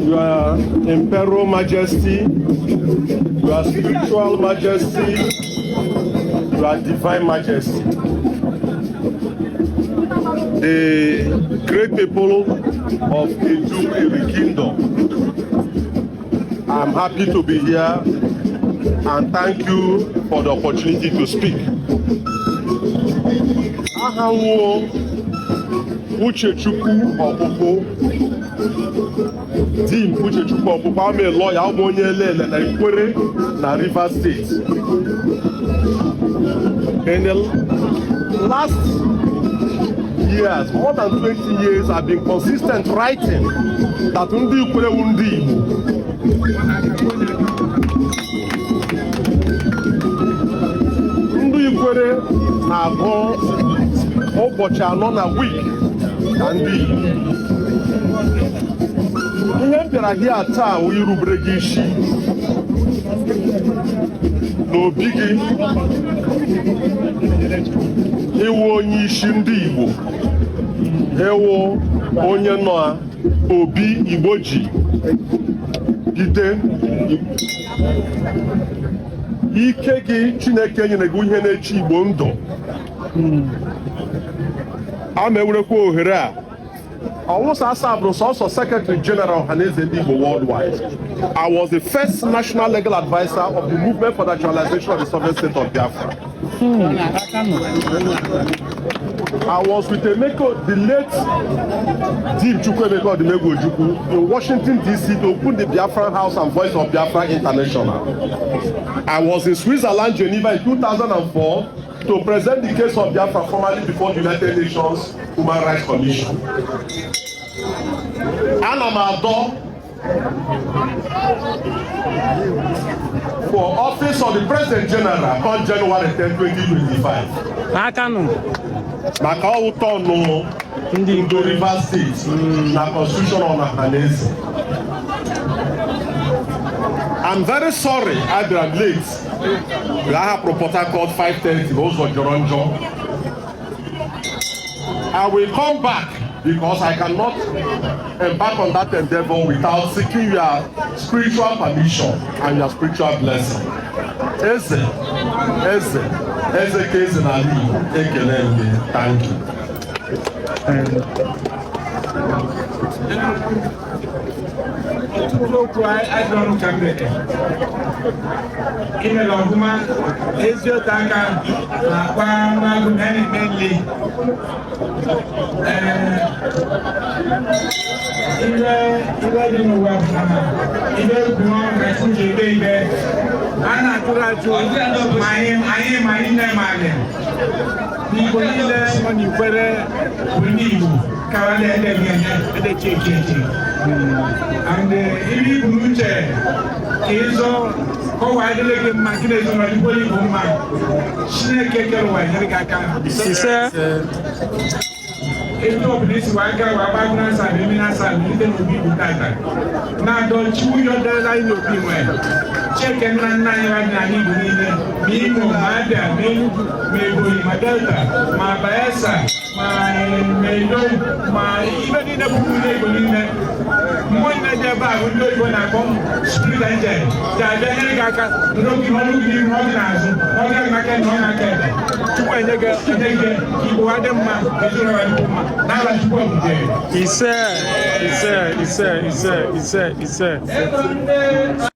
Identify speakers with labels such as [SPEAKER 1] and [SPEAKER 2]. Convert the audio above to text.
[SPEAKER 1] Your Imperial Majesty, Your Spiritual Majesty, Your Divine Majesty, the great people of the Kingdom, I'm happy to be here and thank you for the opportunity to speak. Ahanwo Uchechukwu Okpoko, Dean Uchechukwu Okpoko, I'm a lawyer, I'm onye elele na Ikwere na Rivers State. In the last years, more than 20 years, I've been consistent writing that Ndi Ikwere Ndi Igbo. Ndị Ikwere na-abụ ụbọchị anọ na week na ndị ihe m bịara gị taa wụ irubere gị isi n'obi gị ịwụ onye isi ndị Igbo, ịwụ onye nọ obi Igbo ji gide ike gị Chineke nyere gị ihe na-eche Igbo ndụ. A ma-ewerekwa ohere a ọwụsa asa bụrụ sọsọ Secretary General Ohaneze Ndigbo worldwide. I was the first national legal advisor of the movement for the naturalization of the sovereign state of Biafra. I was with the late Dean Chukwuemeka Odimegwu Ojukwu in Washington, D.C. to open the Biafran House and Voice of Biafra International. I was in Switzerland, Geneva in 2004 to present the case of Biafra formally before the United Nations Human Rights Commission. Ana m adọ for office of the President General on January 10, 2025. Maka ụtọ nụ ndị Rivers State na Constitution on Ohaneze. I'm very sorry I bịara late. I have Port Harcourt 5:30 also Joronjo. I will come back because I cannot embark on that endeavor without seeking your spiritual permission and your spiritual blessing. Eze Keze na Ali Ekele, thank you.
[SPEAKER 2] And if you is oh, I didn't my kids on my body for my snake if you open this white guy, Wabagnas and Minas and Minden will be with that. Now don't chew your line of people. Check and run 9 me, my dad, maybe my Delta, my Baessa, my Mayo, my even in a book. When I get back, we do it when I come, split and jet. That don't give you organizing, organizing, organizing. To when they get, you had them, he said.